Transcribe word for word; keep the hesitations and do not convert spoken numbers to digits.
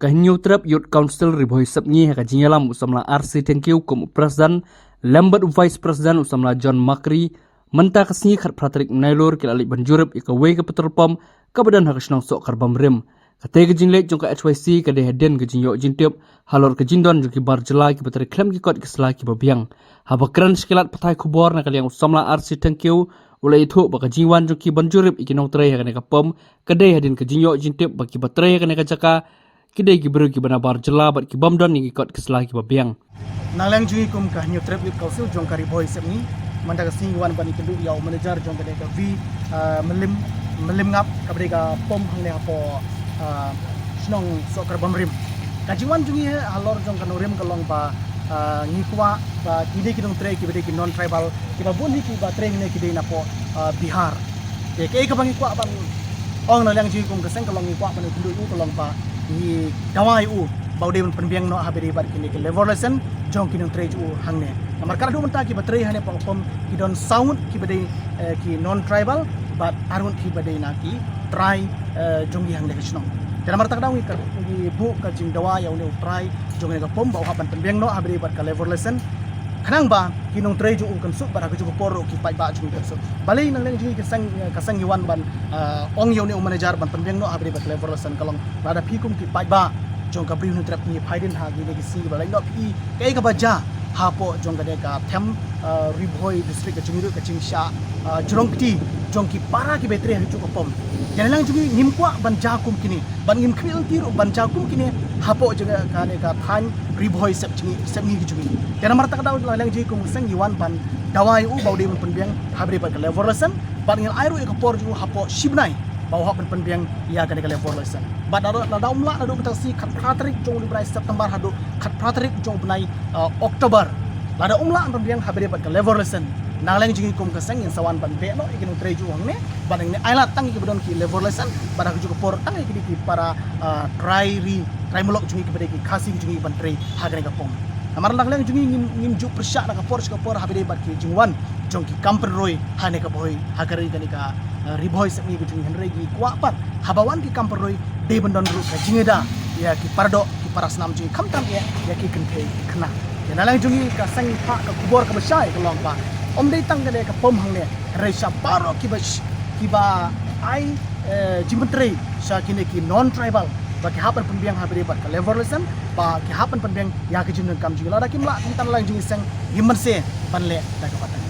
Ka Hynñiewtrep Youth Council Ri Bhoi Sepngi ha ka jingïalam u samla R C Thengkiew kum u President lem bad u Vice President u samla John Makri, mynta ka sngi khatphra tarik Nailur ki la leit ban jurip ïa kawei ka petrol pump kaba don ha ka shnong Sohkarbamrim. Katei ka jingleit jong ka H Y C ka dei hadien ka jingïoh jingtip halor ka jingdon jong ki bar jylla kiba trei khlem ki kot ki sla kiba biang. Haba kren sha ki lad pathai khubor na ka liang u samla R C Thengkiew u la ïathuh ba ka jingwan jong ki ban jurip ïa ki nongtrei ha kane ka pump ka dei hadien ka jingïoh jingtip ba kiba trei ha kane ka jaka ki dei ki briew kiba na bar jylla bad ki bym don ïa ki kot ki sla kiba biang. Na liang jong ngi kum ka Hynñiewtrep Youth Council jong ka Ri Bhoi Sepngi, mynta ka sngi ngi wan ban ïakynduh ïa u manager jong kane ka V, ah, Mylliem, Mylliem Ngap kaba dei ka pump hangne hapoh, ah, shnong Sohkarbamrim. Ka jingwan jong ngi halor jong ka nongrim ka long ba, ah, ngi kwah ba ki dei ki nongtrei kiba dei ki non tribal, kiba bun hi kiba trei hangne ki dei napoh, ah, Bihar. Te kaei kaba ngi kwah ban ong na liang jong ngi kum ka seng ka long ngi kwah ban ïakynduh ïa u ka long ba ngi dawa ïa u ba u dei ban pynbiang noh ha kaba ïadei bad kine ki labour license jong ki nongtrei jong u hangne. Namar ka la dei mynta kiba trei hangne hapoh pump ki don saw ngut kiba dei, eh, ki non tribal bad ar ngut kiba dei na ki trai, eh, jong ngi hangne ka shnong. Te namar kata ka daw ngi ka, ngi buh ka jingdawa ïa une u trai jong kane ka pump ba u hap ban pynbiang noh ha kaba ïadei bad ka labour license. Khnang ba ki nongtrei jong u kan suk bad ha kajuh ka por ruh ki paidbah jong u kan suk. Balei na liang jong ngi ka seng, ka seng ngi wan ban, ah, ong ïa une u manager ban pynbiang noh ha kaba ïadei bad ka labour license ka long lada phi kum ki paidbah jong ka Bri u Hynñiewtrep ngi phai dien ha kine ki sngi ba la ïoh phi kaei kaba jia hapoh jong kane ka them, ah, Ri Bhoi District ka jong ngi ruh ka jingshah, ah, jrong kti jong ki para kiba trei ha kajuh ka pump. Te na liang jong ngi ngim kwah ban jia kum kine. Ban ngim khmih lynti ruh ban jia kum kine hapoh jong kane ka thaiñ Ri Bhoi Sepngi, Sepngi ka jong ngi. Te namar kata ka daw na liang jong ngi kum ka seng ngi wan ban dawa ïa u ba u dei ban pynbiang ha kaba ïadei bad ka labour license bad ngin ai ruh ïa ka por jong u hapoh shi bnai ba u hap ban pynbiang ïa kane ka labour license. Bad lada, lada um lah naduh mynta ka sngi khatphra tarik jong u bnai September haduh khatphra tarik jong u bnai, uh, October. Lada um lah ban pynbiang ha kaba ïadei bad ka labour license, na liang jong ngi kum ka seng ngin sa wan ban beh noh ïa ki nongtrei jong u hangne. Bad ngin ai lad tang ïa kiba don ki labour license bad ha kajuh ka por tang ïa ki dei ki para, ah, trai ri, trai muluk jong ngi kiba dei ki Khasi jong ngi ban trei ha kane ka pump. Namar na liang jong ngi ngim, ngim ju pyrshah na ka por sha ka por ha kaba ïadei bad ki jingwan jong ki kam pynroi ha kane ka Bhoi, ha kane ka, ah, Ri Bhoi Sepngi ka jong ngi, hynrei ngi kwah pat haba wan ki kam pynroi dei ban don ruh ka jingïada ïa ki paradoh ki para snam jong ngi khamtam eh ïa ki kynthei ki khynnah. Te na liang jong ngi ka seng ngi phah ka khubor kaba shai ka long ba ym dei tang kane ka pump hangne, hynrei sha baroh kiba sh-, kiba ai, eh, jingpyntrei sha kine ki non tribal ba ki hap ban pynbiang ha kaba ïadei bad ka labour license, ba ki hap ban pynbiang ïa ka jingdonkam jong ngi. Lada kim lah kumta na liang jong ngi seng ngim banse ban leh da kaba tang.